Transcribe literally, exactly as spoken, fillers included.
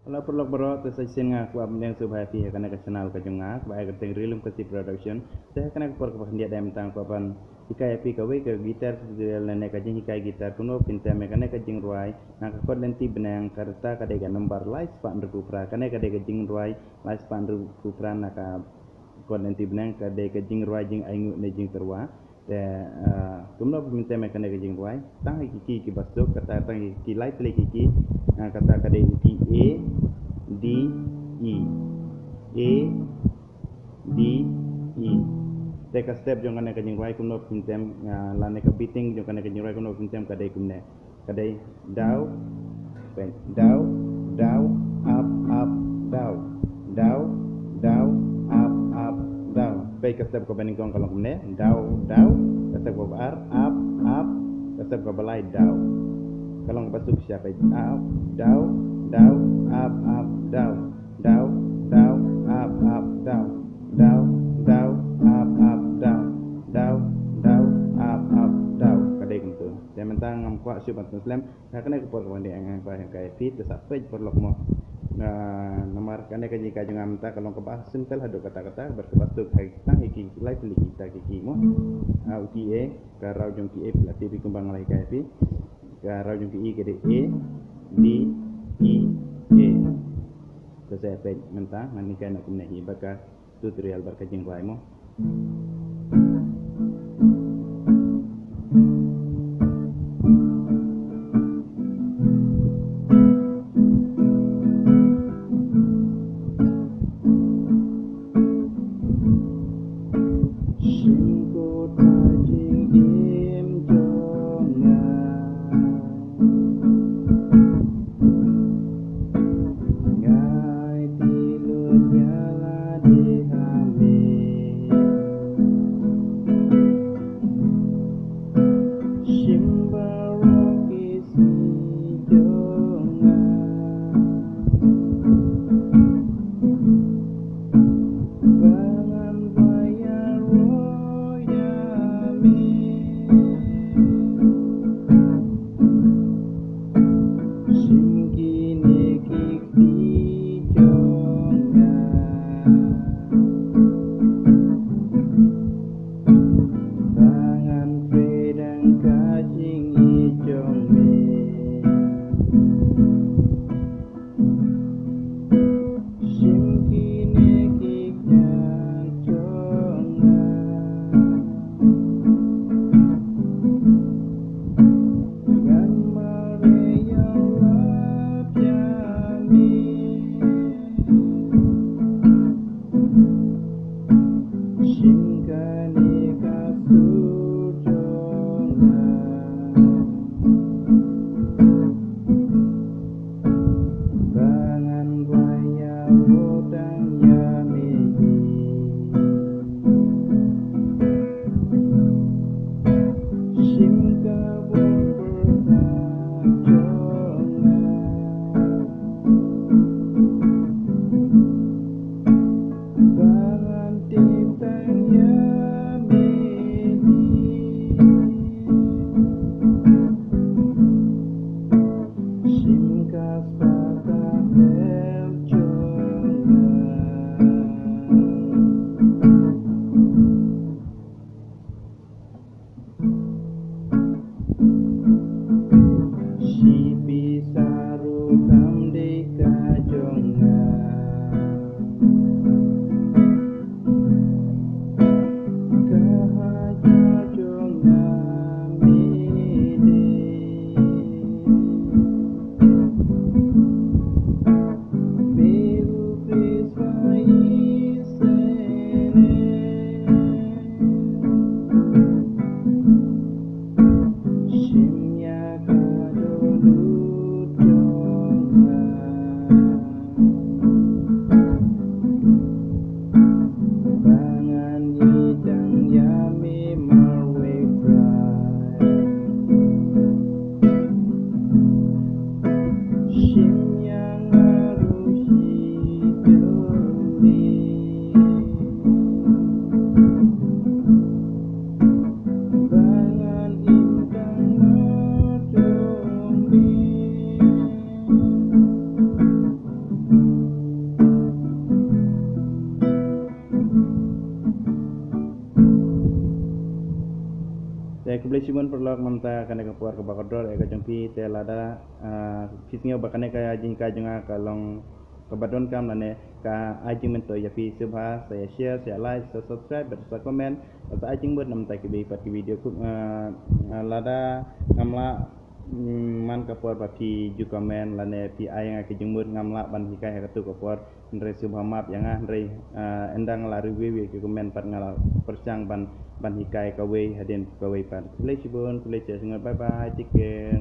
Hello paralok baroh, te sa shisien nga kwah ban ïeng sngewbha ïa phi ha kane ka channel ka jong nga, kaba ai kyrteng Rilum Khasi Production. Te ha kane ka por kaba khyndiat dei mynta nga kwah ban hikai ïa phi kawei ka guitar tutorial lane ka jinghikai guitar kumno phin tem ïa kane ka jingrwai na ka kot lynti bneng, ka rta ka dei ka number lai spah hynriewphew phra, kane ka dei ka jingrwai lai spah hynriewphew phra na ka kot lynti bneng, ka dei ka jingrwai jingainguh ne jingtyrwa. Te, ah, kumno phin tem ïa kane ka jingrwai? Tang ïa ki key kiba suk, kata tang ïa ki lai tylli ki key, ah, kata ka dei u key A, D, E. A, D, E. Te ka step jong kane ka jingrwai kumno phin tem, ah, lane ka beating jong kane ka jingrwai kumno phin tem ka dei kumne. Ka dei daw, peit, daw, daw, up, up, daw. Daw, daw, up, up, daw. Peit ka step kaba nyngkong ka long kumne, daw, daw. Ka step kaba ar, up, up. Ka step kaba lai, daw. Ka long kaba suk shisha, peit, up, daw, daw, up, up, daw. Daw, daw, up, up, daw. Daw, daw, up, up, daw. Daw, daw, up, up, daw. Ka dei kumtu. Te mynta ngam kwah shuh ban pynslem. Ha kane ka por kaba ngi ïa nga ba ïa ka ïa phi te sa peit paralok mo. Na namar kane ka jinghikai jong nga mynta ka long kaba simple haduh katta katta bad kaba suk ha tang ïa ki lai tylli kita ki key mo. Ha u key A, ka raw jong key A phi la tip kumba nga la hikai ïa phi. Ka raw jong key A ka dei A, D, E, A. Te sa peit mynta ngan hikai noh kumne hi bad ka tutorial bad ka jingrwai mo. Shim kut ka jingim jong nga. Ngai ti lut ïa lade ha me. Shibun paralok, mynta kane ka por kaba kordor ïa ka jong phi, te lada phi sngew ba kane ka jinghikai jong nga ka long kaba donkam lane ka ai jingmyntoi ïa phi, sngewbha sa ïa share, sa ïa like, sa subscribe bad sa comment, sa ai jingmut na bynta kiwei pat ki video. Lada ngam lah man ka por ba phi ju comment lane phi ai nga ki jingmut, ngam lah ban hikai ha katu ka por. Hynrei sngewbha map ïa nga, hynrei ynda nga la review ïa ki comment pat nga la pyrshang ban ban hikai kawei hadien kawei pat. Khublei shibun, khublei shibun, bye bye, take care.